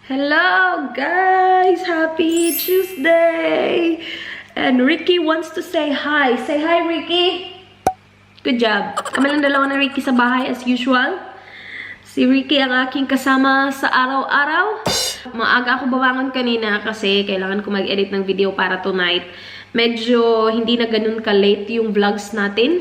Hello guys! Happy Tuesday! And Ricky wants to say hi. Say hi, Ricky! Good job. Kami lang dalawa na Ricky sa bahay as usual. Si Ricky ang aking kasama sa araw-araw. Maaga ako babangon kanina kasi kailangan ko mag-edit ng video para tonight. Medyo hindi na ganun ka-late yung vlogs natin.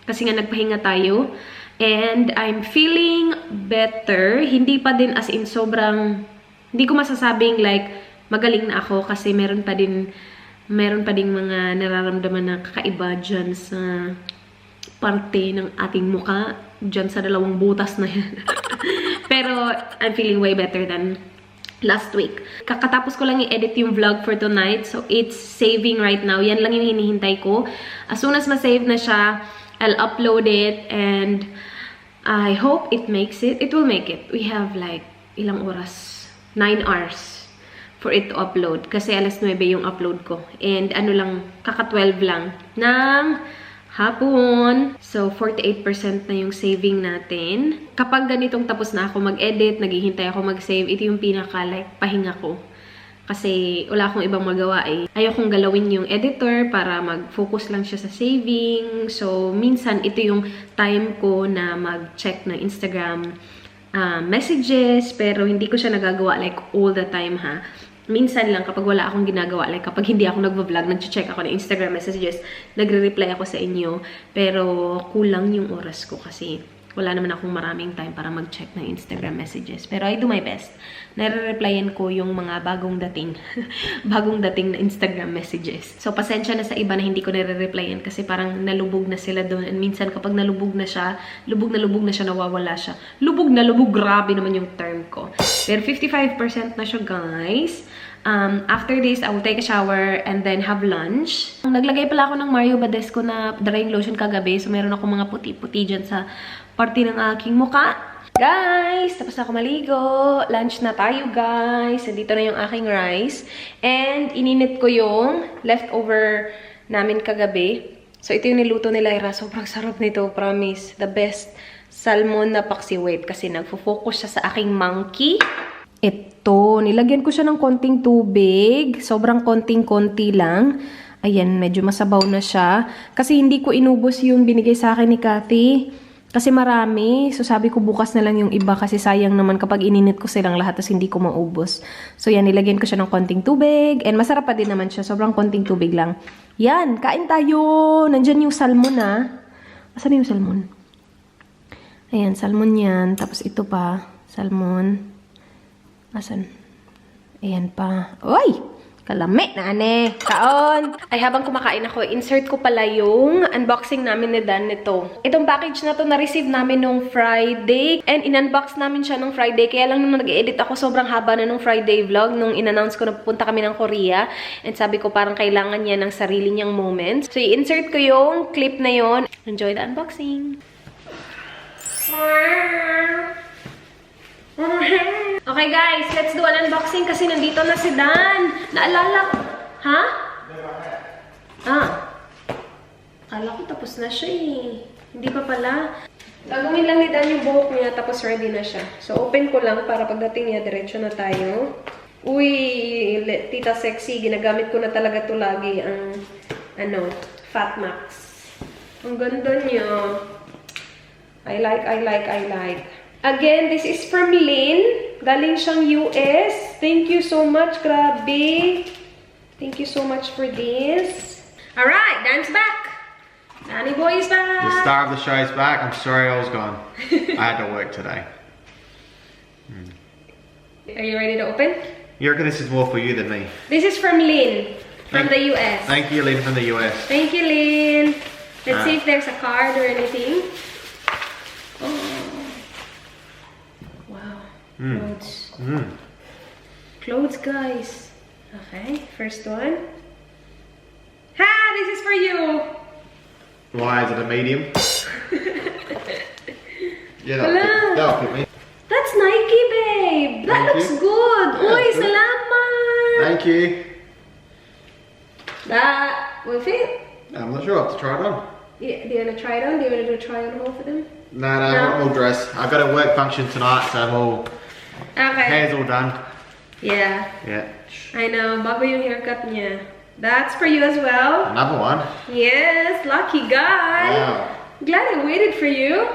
Kasi nga nagpahinga tayo. And I'm feeling better. Hindi pa din as in sobrang... Hindi ko masasabing like magaling na ako kasi meron pa ding mga nararamdaman na kakaiba dyan sa parte ng ating muka. Dyan sa dalawang butas na yan. Pero I'm feeling way better than last week. Kakatapos ko lang i-edit yung vlog for tonight. So it's saving right now. Yan lang yung hinihintay ko. As soon as ma-save na siya, I'll upload it and I hope it makes it. It will make it. We have like ilang oras? 9 hours for it to upload. Kasi alas 9 yung upload ko. And ano lang, kaka-12 lang ng hapon. So, 48% na yung saving natin. Kapag ganitong tapos na ako mag-edit, naghihintay ako mag-save, ito yung pinaka-like pahinga ko. Kasi wala akong ibang magawa eh. Ayokong galawin yung editor para mag-focus lang siya sa saving. So, minsan ito yung time ko na mag-check ng Instagram messages, pero hindi ko siya nagagawa like all the time ha. Minsan lang kapag wala akong ginagawa, like kapag hindi ako nagvo-vlog, nag-check ako ng Instagram messages, nagre-reply ako sa inyo, pero kulang yung oras ko kasi wala naman akong maraming time para mag-check ng Instagram messages. Pero I do my best. Nare-replyan ko yung mga bagong dating bagong dating na Instagram messages. So, pasensya na sa iba na hindi ko nare-replyan kasi parang nalubog na sila doon. And minsan kapag nalubog na siya, nawawala siya. Lubog na lubog, grabe naman yung term ko. Pero 55% na siya, guys. After this, I will take a shower and then have lunch. Naglagay pala ako ng Mario Badescu na drying lotion kagabi. So, meron ako mga puti-puti dyan sa parte ng aking muka. Guys, tapos na ako maligo. Lunch na tayo, guys. Dito na yung aking rice. And ininit ko yung leftover namin kagabi. So, ito yung niluto nila, Ira. Sobrang sarap nito, promise. The best salmon na paksiwit. Kasi nagfo-focus siya sa aking monkey. Ito, nilagyan ko siya ng konting tubig. Sobrang konting-konti lang. Ayan, medyo masabaw na siya. Kasi hindi ko inubos yung binigay sa akin ni Kathy. Kasi marami. So, sabi ko bukas na lang yung iba kasi sayang naman kapag ininit ko silang lahat tapos hindi ko maubos. So, yan. Nilagyan ko siya ng konting tubig. And masarap pa din naman siya. Sobrang konting tubig lang. Yan. Kain tayo. Nandyan yung salmon na. Asan yung salmon? Ayan. Salmon yan. Tapos ito pa. Salmon. Asan? Ayan pa. Uy! Kalami na, ane. Kaon. Ay, habang kumakain ako, insert ko pala yung unboxing namin ni Dan nito. Itong package na to na-receive namin nung Friday. And in-unbox namin siya nung Friday. Kaya lang nung nag-edit ako, sobrang haba na nung Friday vlog. Nung in-announce ko na pupunta kami ng Korea. And sabi ko parang kailangan niya ng sarili niyang moments. So, i-insert ko yung clip na yon. Enjoy the unboxing. Okay guys, let's do an unboxing kasi nandito na si Dan. Naalala ko. Ha? Akala ko tapos na siya eh. Hindi pa pala. Gagawin lang ni Dan yung buhok niya tapos ready na siya. So open ko lang para pagdating niya, diretso na tayo. Uy, Tita Sexy, ginagamit ko na talaga to lagi ang Fat Max. Ang ganda niya. I like. Again, this is from Lynn. Galing siyang US. Thank you so much, grabe. Thank you so much for this. Alright, Dan's back. Danny boy is back. The star of the show is back. I'm sorry I was gone. I had to work today. Are you ready to open? You reckon this is more for you than me? This is from Lynn, from the US. Thank you, Lynn, from the US. Thank you, Lynn. Let's see if there's a card or anything. Oh. Clothes. Clothes, guys. Okay, first one. Ha! This is for you! Why? Is it a medium? Yeah, that'll fit me. That's Nike, babe! That looks good! Yeah, Uy, salamat! Thank you. That will fit? I'm not sure. I have to try it on. Yeah, do you want to try it on? Do you want to do a try on haul for them? No, I'm all dressed. I've got a work function tonight, so I'm all... Okay. Hair's all done. Yeah. Yeah. I know. Bago yung haircut niya. That's for you as well. Another one. Yes. Lucky guy. Wow. Glad I waited for you.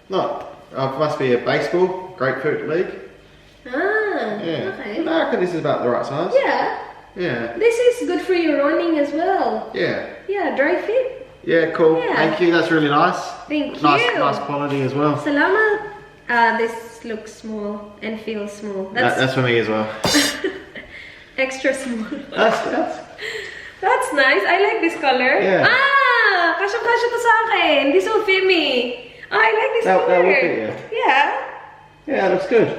Look, it must be a baseball grapefruit league. Ah. Yeah. Okay. I reckon this is about the right size. Yeah. Yeah. This is good for your running as well. Yeah. Yeah. Dry fit. Yeah, cool. Yeah. Thank you. That's really nice. Thank you. Nice quality as well. Salamat. This looks small and feels small. That's for me as well. Extra small. That's That's nice. I like this color. Yeah. Ah! Kasya-kasya to sa akin. This will fit me. Oh, I like this color. That will fit you. Yeah. Yeah, it looks good.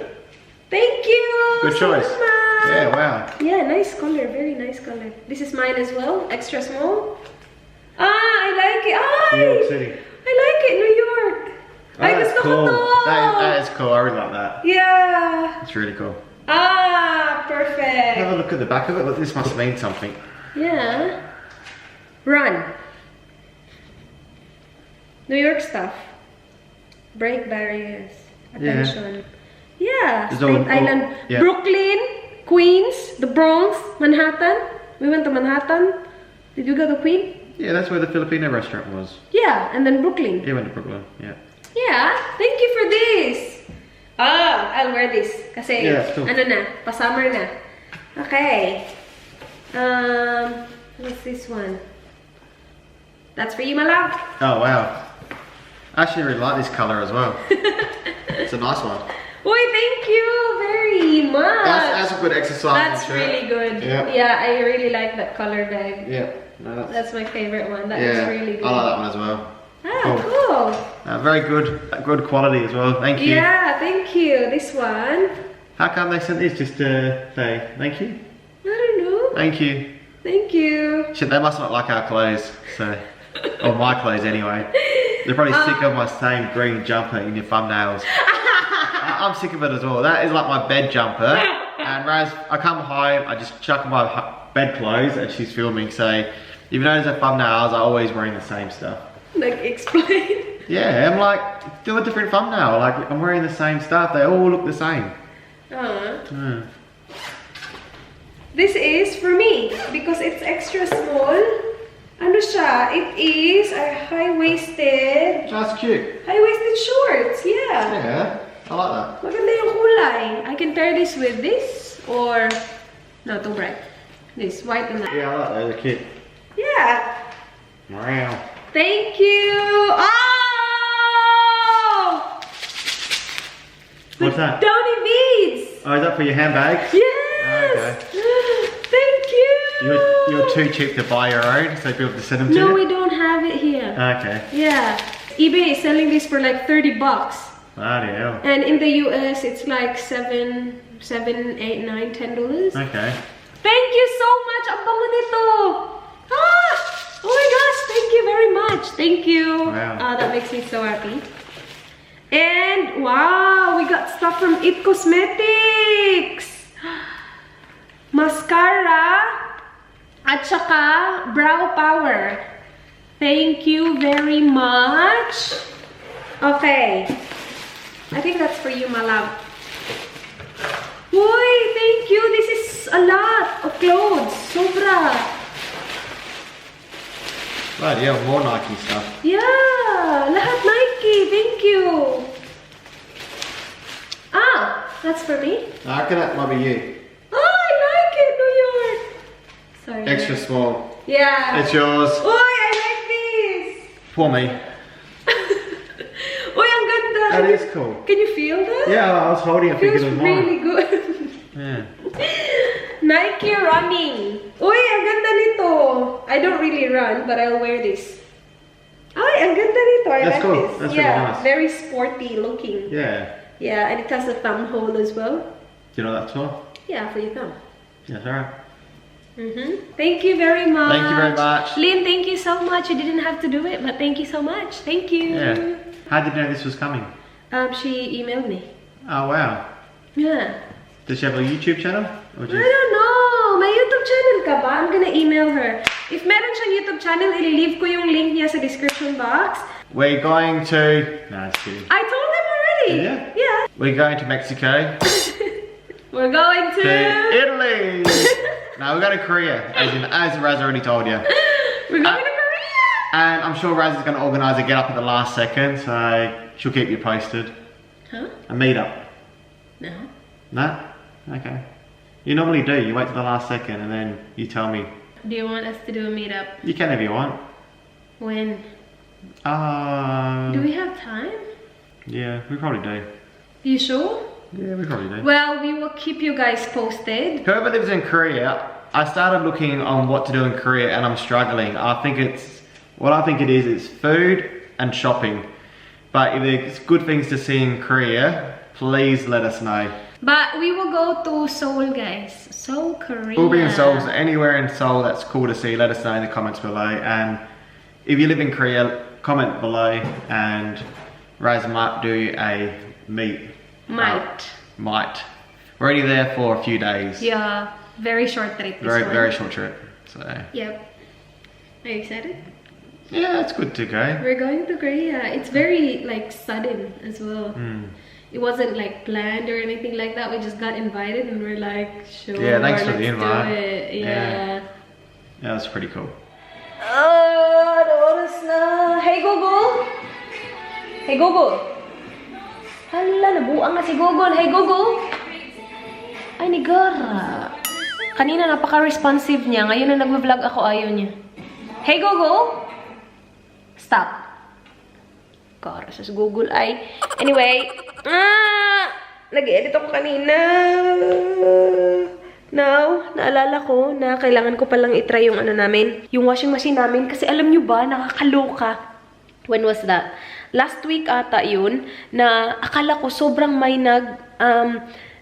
Thank you. Good choice. so much. Yeah, wow. Yeah, nice color. Very nice color. This is mine as well. Extra small. Ah, I like it. Ay! New York City. I like it. New York. Oh, that's cool. Gusto ko to. That is cool. I really like that. Yeah. It's really cool. Ah, perfect. Have a look at the back of it. Look, this must mean something. Yeah. Run. New York stuff. Break barriers. Attention. Yeah. It's Staten all- Island. yeah. Brooklyn, Queens, the Bronx, Manhattan. We went to Manhattan. Did you go to Queens? Yeah, that's where the Filipino restaurant was. Yeah, and then Brooklyn. Yeah, went to Brooklyn. Yeah. Yeah, thank you for this. Ah, I'll wear this. Kasi, Yeah, it's cool. ano na, pa-summer na. Okay. What's this one? That's for you, my love. Oh wow. I actually really like this color as well. It's a nice one. Uy, thank you very much. That's a good exercise. That's shirt. really good. Yeah. Yeah, I really like that color bag. Yeah. No, That's my favorite one. That yeah. looks really good. I like that one as well. Ah, cool. Very good quality as well. Thank you. Yeah, thank you. This one. How come they sent this just to say thank you? I don't know. Thank you. Thank you. Shit, they must not like our clothes, so or my clothes anyway. They're probably sick of my same green jumper in your thumbnails. I'm sick of it as well. That is like my bed jumper. And Raz, I come home, I just chuck my bed clothes, and she's filming. So if you notice her thumbnails, I'm always wearing the same stuff. Like, explain. Yeah, I'm like, do a different thumbnail. Like, I'm wearing the same stuff. They all look the same. This is for me because it's extra small. Ano siya? It is a high-waisted shorts. Yeah. Yeah, I like that. Maganda yung kulay. I can pair this with this or no, too bright. This white and that. Yeah, I like that. They're cute. Yeah. Wow. Thank you. Oh! What's that? Downy beads. Oh, is that for your handbags? Yes. Okay. Thank you. You're too cheap to buy your own, so people have to send them to you? No, we don't have it here. Okay. Yeah. eBay is selling this for like $30. Bloody hell. And in the US, it's like $7, $8, $9, $10. Okay. Thank you so much. Ang bango nito. Ah! Oh my gosh, thank you very much. Thank you. Wow. That makes me so happy. And wow, we got stuff from It Cosmetics. Mascara at saka brow power. Thank you very much. Okay. I think that's for you, my love. Uy, thank you. This is a lot of clothes. Sobra. Bloody hell, more Nike stuff. Yeah, lahat Nike. Thank you. Ah, that's for me. I reckon that might be you. Oh, I like it, New York. Sorry. Extra small. Yeah. It's yours. Uy, I like this. For me. Uy, ang ganda. That is cool. Can you feel that? Yeah, I was holding it Feels thinking it was mine. really good. Yeah. Nike running. Uy, ang ganda nito. I don't really run, but I'll wear this. Ay, ang ganda nito. I That's like cool. this. That's yeah, really nice. very sporty looking. Yeah. Yeah, and it has a thumb hole as well. Do you know what that's for? Yeah, for your thumb. Yes, alright. Thank you very much. Thank you very much. Lynn, thank you so much. You didn't have to do it, but thank you so much. Thank you. Yeah. How did you know this was coming? She emailed me. Oh wow. Yeah. Does she have a YouTube channel? Or I don't know. May YouTube channel ka ba? I'm gonna email her. If meron siyang YouTube channel, i-leave ko yung link niya sa description box. We're going to... No, just kidding. I told them already. Yeah? Yeah. We're going to Mexico. We're going to Italy. No, we're going to Korea, as Raz already told you. We're going to Korea. And I'm sure Raz is going to organise a get up at the last second, so she'll keep you posted. Huh? A meet-up. No. No? Okay. You normally do. You wait till the last second and then you tell me. Do you want us to do a meetup? You can if you want. When? Do we have time? Yeah, we probably do. You sure? Yeah, we probably do. Well, we will keep you guys posted. Whoever lives in Korea, I started looking on what to do in Korea and I'm struggling. What I think it is food and shopping. But if there's good things to see in Korea, please let us know. But we will go to Seoul, guys. Seoul, Korea. We'll be in Seoul, so anywhere in Seoul that's cool to see, let us know in the comments below. And if you live in Korea, comment below and Raz might do a meet. Might. We're already there for a few days. Yeah, very short trip. Very short trip. So. Yep. Are you excited? Yeah, it's good to go. We're going to Korea. It's very like sudden as well. It wasn't like planned or anything like that. We just got invited and we're like, sure. Yeah, thanks for the let's invite. do it. Yeah. Yeah, that's pretty cool. Oh, the oras na. Hey Google. Hey Google. Hala, nabuang na si Google. Hey Google. Ay, ni Gara. Kanina napaka-responsive niya. Ngayon na nagva-vlog ako, ayaw niya. Hey Google. Stop. Gara sa Google ay. Anyway. Nag-edit ako kanina. Now, naalala ko na kailangan ko palang itry yung ano namin. Yung washing machine namin. Kasi alam nyo ba, nakakaloka. When was that? Last week ata yun, na akala ko sobrang may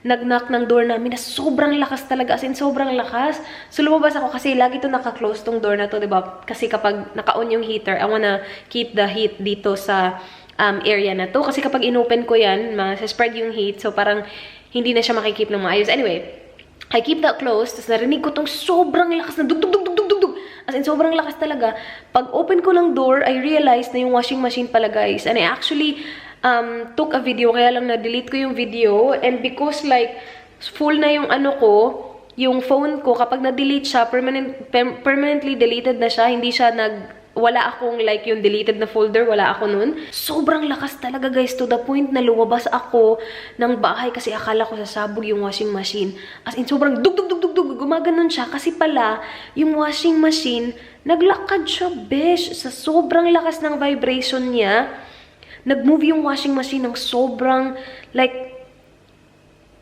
nag-knock ng door namin na sobrang lakas talaga. As in, sobrang lakas. So, lumabas ako kasi lagi to naka-close tong door na to, diba? Kasi kapag naka-on yung heater, I wanna keep the heat dito sa area na to. Kasi kapag inopen ko yan, spread yung heat. So, parang hindi na siya makikip ng maayos. Anyway, I keep that closed. Tapos narinig ko tong sobrang lakas na dug-dug-dug-dug-dug-dug. As in, sobrang lakas talaga. Pag open ko lang door, I realized na yung washing machine pala, guys. And I actually took a video. Kaya lang na-delete ko yung video. And because like, full na yung ano ko, yung phone ko, kapag na-delete siya, permanently deleted na siya. Hindi siya wala akong like yung deleted na folder, wala ako nun. Sobrang lakas talaga, guys, to the point na lumabas ako ng bahay kasi akala ko sasabog yung washing machine. As in, sobrang dug-dug-dug-dug-dug, gumaganon siya kasi pala, yung washing machine, naglakad siya, besh, sa sobrang lakas ng vibration niya. Nag-move yung washing machine ng sobrang, like,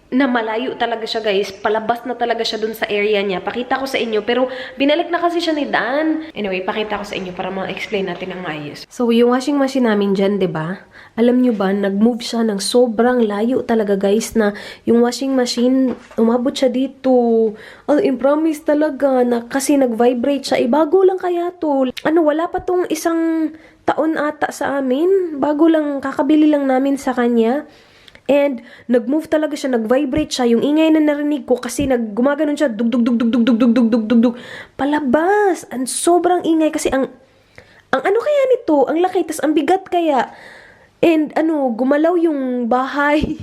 na malayo talaga siya, guys. Palabas na talaga siya dun sa area niya. Pakita ko sa inyo. Pero, binalik na kasi siya ni Dan. Anyway, pakita ko sa inyo para ma-explain natin ang maayos. So, yung washing machine namin dyan, diba? Alam nyo ba, nag-move siya ng sobrang layo talaga, guys, na yung washing machine, umabot siya dito. Oh, promise talaga na kasi nag-vibrate siya. Bago lang kaya to. Ano, wala pa tong isang taon ata sa amin. Bago lang, kakabili lang namin sa kanya. And, nag-move talaga siya, nag-vibrate siya. Yung ingay na narinig ko kasi gumaganon siya, dug-dug-dug-dug-dug-dug-dug-dug-dug-dug. Palabas! Ang sobrang ingay kasi ang ano kaya nito? Ang laki, tas ang bigat kaya. And, gumalaw yung bahay.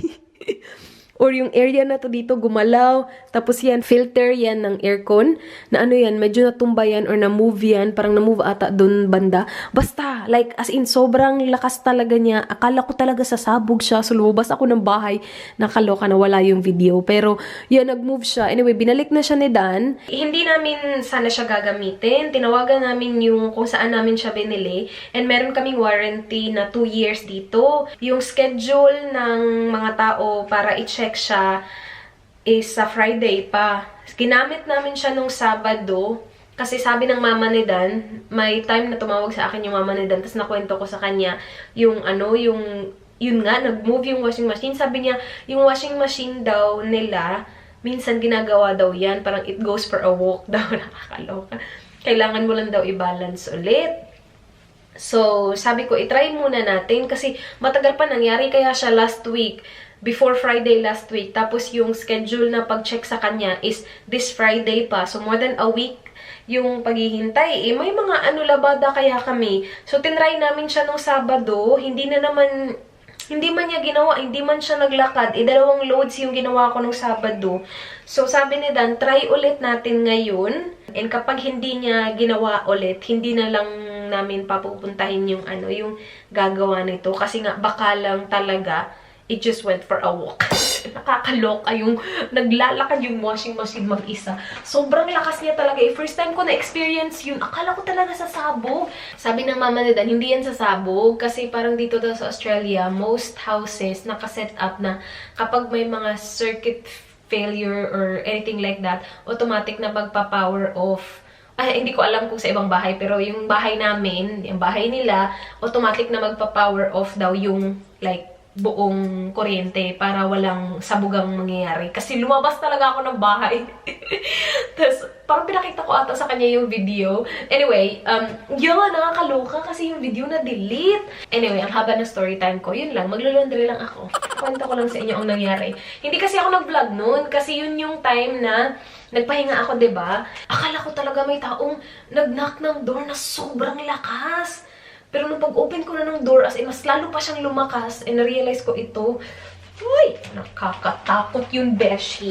Or yung area na to dito, gumalaw. Tapos yan, filter yan ng aircon. Na yan, medyo natumba yan or na-move yan. Parang na-move ata dun banda. Basta, like, as in, sobrang lakas talaga niya. Akala ko talaga sasabog siya. So, lumabas ako ng bahay. Nakaloka na wala yung video. Pero, yan, nag-move siya. Anyway, binalik na siya ni Dan. Hindi namin sana siya gagamitin. Tinawagan namin yung kung saan namin siya binili. And meron kaming warranty na 2 years dito. Yung schedule ng mga tao para i-check siya is sa Friday pa. Ginamit namin siya nung Sabado kasi sabi ng mama ni Dan, may time na tumawag sa akin yung mama ni Dan, tapos nakwento ko sa kanya yung yun nga, nag-move yung washing machine. Sabi niya, yung washing machine daw nila, minsan ginagawa daw yan, parang it goes for a walk daw. Nakakaloka. Kailangan mo lang daw i-balance ulit. So, sabi ko, itry muna natin kasi matagal pa nangyari kaya siya last week. Before Friday last week. Tapos yung schedule na pag-check sa kanya is this Friday pa. So more than a week yung paghihintay. May mga labada kaya kami. So tinry namin siya nung Sabado. Hindi na naman hindi man niya ginawa, hindi man siya naglakad. Dalawang loads yung ginawa ko nung Sabado. So, sabi ni Dan, try ulit natin ngayon. And kapag hindi niya ginawa ulit, hindi na lang namin papupuntahin yung yung gagawa nito. Kasi nga, baka lang talaga, it just went for a walk. Nakakaloka yung naglalakad yung washing machine mag-isa. Sobrang lakas niya talaga. First time ko na-experience yun. Akala ko talaga sasabog. Sabi ng mama ni Dan, hindi yan sasabog. Kasi parang dito daw sa Australia, most houses nakaset up na kapag may mga circuit failure or anything like that, automatic na magpa-power off. Hindi ko alam kung sa ibang bahay, pero yung bahay namin, yung bahay nila, automatic na magpa-power off daw yung like buong kuryente para walang sabugang mangyayari. Kasi lumabas talaga ako ng bahay. Tapos, parang pinakita ko ata sa kanya yung video. Anyway, yun, nakakaloka kasi yung video na-delete. Anyway, ang haba ng story time ko, yun lang, maglo-laundry lang ako. Kwento ko lang sa inyo ang nangyari. Hindi kasi ako nag-vlog noon, kasi yun yung time na nagpahinga ako, diba? Akala ko talaga may taong nag-knock ng door na sobrang lakas. Pero nung pag-open ko na ng door, as in, mas lalo pa siyang lumakas, and na-realize ko ito, uy, nakakatakot yung beshi.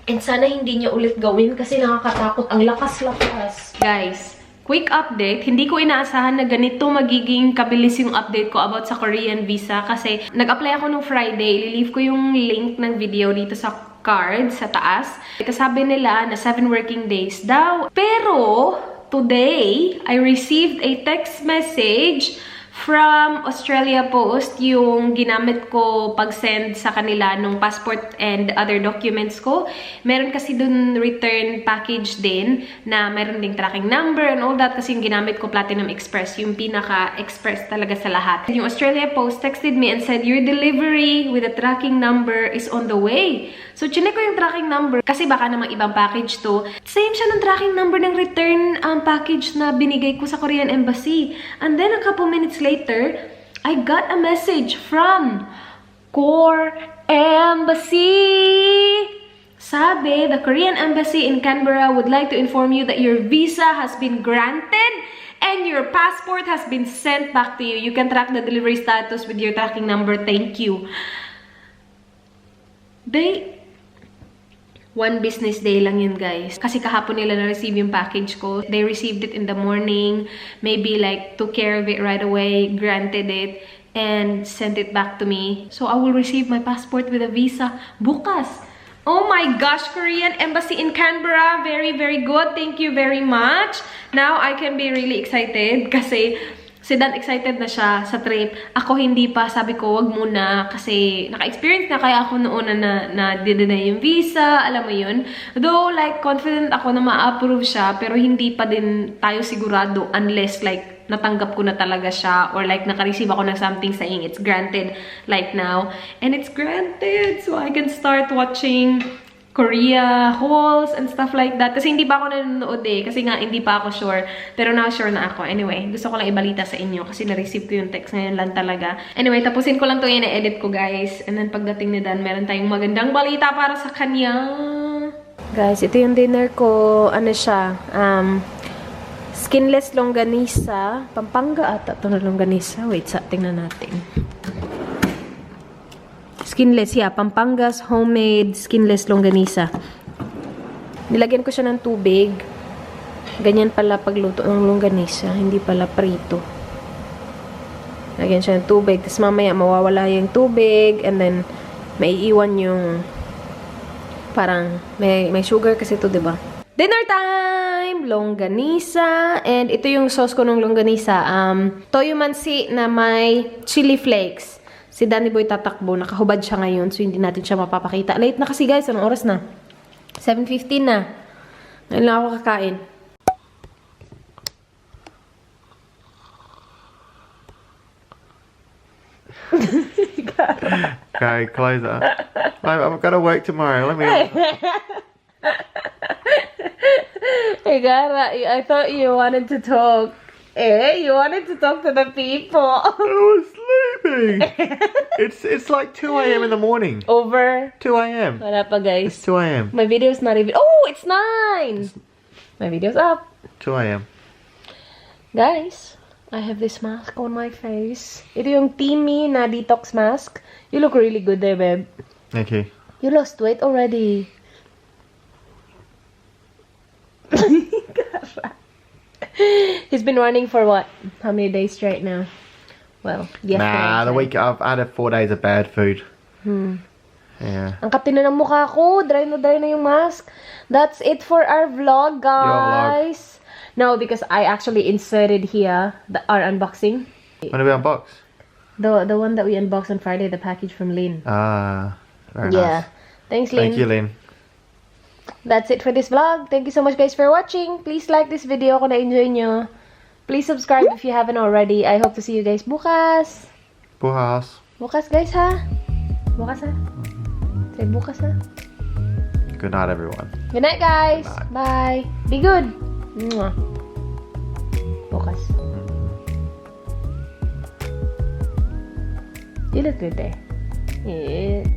And sana hindi niya ulit gawin kasi nakakatakot, ang lakas-lakas. Guys, quick update, hindi ko inaasahan na ganito magiging kabilis yung update ko about sa Korean visa kasi nag-apply ako nung Friday, ililive ko yung link ng video dito sa card, sa taas. Kasabi nila na 7 working days daw. Pero today, I received a text message from Australia Post, yung ginamit ko pag-send sa kanila nung passport and other documents ko. Meron kasi dun return package din na meron ding tracking number and all that kasi yung ginamit ko Platinum Express, yung pinaka-express talaga sa lahat. Yung Australia Post texted me and said, your delivery with the tracking number is on the way. So, chinek ko yung tracking number kasi baka namang ibang package to. Same siya ng tracking number ng return package na binigay ko sa Korean Embassy. And then, a couple minutes later, I got a message from Korean Embassy. Sabi, the Korean Embassy in Canberra would like to inform you that your visa has been granted and your passport has been sent back to you. You can track the delivery status with your tracking number. Thank you. One business day lang yun, guys. Kasi kahapon nila na-receive yung package ko. They received it in the morning. Maybe like took care of it right away, granted it, and sent it back to me. So I will receive my passport with a visa bukas. Oh my gosh, Korean Embassy in Canberra. Very, very good. Thank you very much. Now I can be really excited kasi si Dan excited na siya sa trip. Ako hindi pa. Sabi ko, wag muna. Kasi naka-experience na kaya ako noon na deny yung visa. Alam mo yun. Though, like, confident ako na ma-approve siya. Pero hindi pa din tayo sigurado unless, like, natanggap ko na talaga siya. Or, like, naka-receive ako ng something saying it's granted, like now. And it's granted. So, I can start watching Korea hauls and stuff like that. Kasi hindi pa ako nanonood eh. Kasi nga, hindi pa ako sure. Pero now, sure na ako. Anyway, gusto ko lang ibalita sa inyo. Kasi na-receive ko yung text ngayon lang talaga. Anyway, tapusin ko lang ito yung na-edit ko, guys. And then, pagdating ni Dan, meron tayong magandang balita para sa kanya. Guys, ito yung dinner ko. Ano siya? Skinless longganisa. Pampanga ata ito na longganisa. Wait, tingnan natin. Skinless, yeah. Pampanga's homemade skinless longganisa. Nilagyan ko siya ng tubig. Ganyan pala pagluto ng longganisa. Hindi pala prito. Lagyan siya ng tubig. Tapos mamaya mawawala yung tubig. And then, may iwan yung parang may sugar kasi ito, diba? Dinner time! Longganisa. And ito yung sauce ko ng longganisa. Toyo mansi na may chili flakes. Si Danny Boy tatakbo. Nakahubad siya ngayon. So, hindi natin siya mapapakita. Late na kasi, guys. Anong oras na? 7:15 na. Ngayon lang ako kakain. Okay, close that. I've got to work tomorrow. Let me... Hey, Gara, I thought you wanted to talk. Eh? You wanted to talk to the people. I was sleeping. It's like 2 a.m. in the morning. Over. 2 a.m. Wala pa, guys. It's 2 a.m. My video's not even... Oh, it's 9! My video's up. 2 a.m. Guys, I have this mask on my face. Ito yung Teamy na detox mask. You look really good there, babe. Thank you. You lost weight already. He's been running for what? How many days straight now? Well, yesterday. Nah, the week I've had 4 days of bad food. Yeah. Ang kapti na ng mukha ko. Dry na yung mask. That's it for our vlog, guys. No, because I actually inserted here our unboxing. When do we unbox? The one that we unboxed on Friday, the package from Lynn. Ah, very Yeah. nice. Thanks, Lynn. Thank you, Lynn. That's it for this vlog. Thank you so much, guys, for watching. Please like this video kung na-enjoy nyo. Please subscribe if you haven't already. I hope to see you guys bukas. Bukas. Bukas, guys, ha? Bukas, ha? Say bukas, ha? Good night, everyone. Good night, guys. Good Bye. Be good. Mwah. Bukas. You look good there. Yeah.